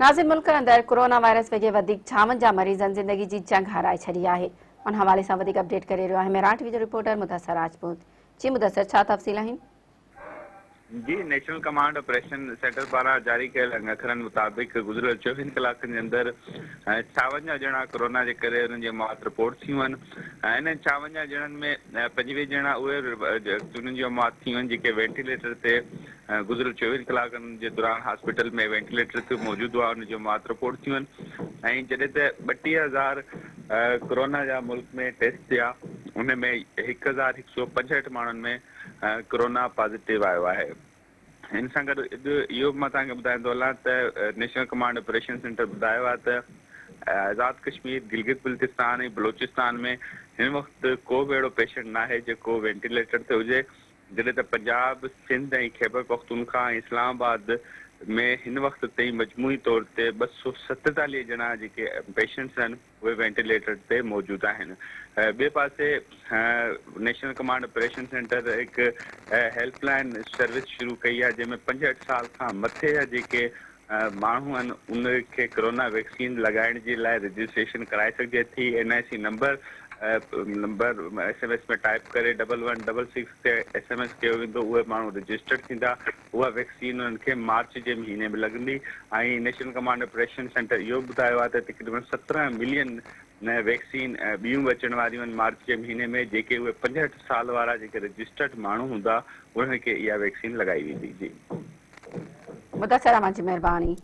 ناظرين ملڪ اندر corona virus وگهي وڌيڪ 56 مريضن زندگي جي جنگ هارائي ڇڏي آهي. ان حوالي سان وڌيڪ اپڊيٽ ڪري رهيو آهي مهراڻ ٽي وي جو رپورٽر مدثر راجپوت. جي مدثر ڇا تفصيل آهن؟ جي نيشنل ڪمانڊ آپريشن سينٽر پاران جاري ڪيل انگ اکرن مطابق گذريل 24 ڪلاڪن جي اندر 56 ڄڻا ڪورونا جي ڪري انهن جي موت رپورٽ ٿيون آهن ۽ انهن 56 ڄڻن ۾ 25 ڄڻا اهي انهن جون موت ٿيون آهن جيڪي وينٽيليٽر تي گذريل 24 ڪلاڪن جي دوران هاسپيٽل ۾ وينٽيليٽر تي موجود هئا ان جون موت رپورٽ ٿيون آهن ۽ جڏهن ته 32 هزار ڪورونا جا ملڪ ۾ ٽيسٽ ٿيا ان ۾ 1165 ماڻهن ۾ ڪورونا پازيٽو آيو آهي. ان سان گڏ اهو به مان توهان کي ٻڌائيندو هلان ته نيشنل ڪمانڊ آپريشن سينٽر ٻڌايو آهي ته آزاد ڪشمير، گلگت بلتستان ۽ بلوچستان ۾ هن وقت ڪو به اهڙو پيشنٽ ناهي جيڪو وينٽيليٽر تي هجي جڏهن ته پنجاب، سنڌ ۽ خيبرپختونخوا ۽ اسلام آباد ۾ هن وقت تائين مجموعي طور تي 247 ڄڻا جيڪي پيشنٽس آهن اهي وينٽيليٽر تي موجود آهن. ٻئي پاسي نيشنل ڪمانڊ آپريشن سينٽر هڪ هيلپ لائين سروس شروع ڪئي آهي جنهن ۾ 65 سال کان مٿي جا جيڪي ماڻهو آهن ان کي ڪرونا ويڪسين لڳائڻ جي لاء رجسٽريشن ڪرائي سگهجي ٿي. N I C number number S M S ۾ type ڪري ڊبل ون ڊبل سڪس تي ايس ايم ايس ڪيو ويندو اهي ماڻهو رجسٽرڊ ٿيندا اها ويڪسين انهن کي مارچ جي مهيني ۾ لڳندي ۽ نيشنل ڪمانڊ آپريشن سينٽر اهو به ٻڌايو آهي ته تقريبن 17 ملين ويڪسين ٻيون به اچڻ واريون آهن مارچ جي مهيني ۾ جيڪي اهي 65 سال وارا جيڪي رجسٽرڊ ماڻهو هوندا انهن کي اها ويڪسين لڳائي ويندي جي. مدثر اوهان جي مهرباني.